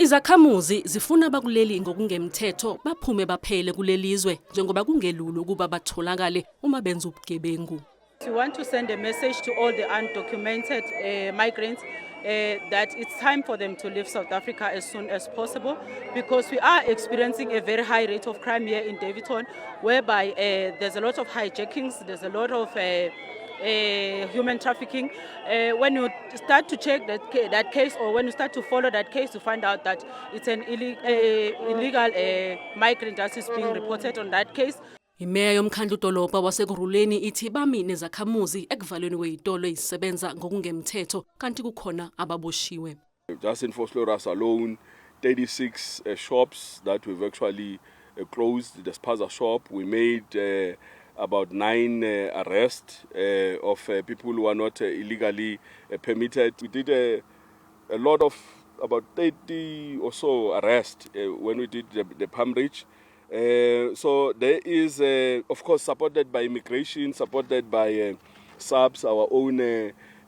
Izakhamuzi zifuna abakuleli ngokungemthetho baphume baphele kulelizwe njengoba kungelula ukuba batholakale uma benza ubugebengu. We want to send a message to all the undocumented migrants that it's time for them to leave South Africa as soon as possible, because we are experiencing a very high rate of crime here in Daveyton, whereby there's a lot of hijackings, there's a lot of human trafficking. When you start to check that case, or when you start to follow that case, you find out that it's an illegal migrant that is being reported on that case. Imeya yomkhandlu dolobha waseKurhuleni ithi bami nezakhamuzi ekuvalweni kwezitolo ezisebenza ngokungemthetho kanti kukhona ababoshiwe. Just in Vosloorus alone, 36 shops that we've actually closed, the spaza shop. We made about nine arrests of people who are not illegally permitted. We did a lot of about 30 or so arrests when we did the Palm Ridge. So there is, of course, supported by immigration, supported by SAPS, our own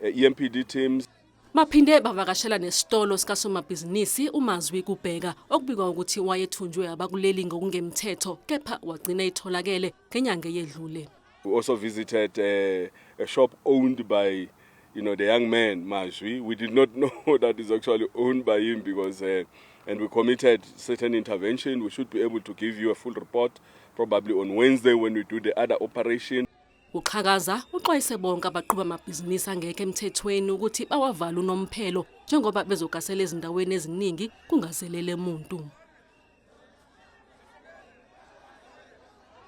EMPD teams. Baphinde bavakashela nesitolo sikasomabhizinisi uMazwi Kubheka okubikwa ukuthi wayethunjwe abakuleli ngokungemthetho kepha wagcina etholakele ngenyanga eyedlule. We also visited a shop owned by the young man, Mazwi. We did not know that it's actually owned by him because, and we committed certain intervention. We should be able to give you a full report probably on Wednesday when we do the other operation. Uxhakaza uxwayise bonke abaqhuba amabhizinisi angekho emthethweni ukuthi bawavale unomphelo njengoba bezogasela ezindaweni eziningi kungazelele muntu.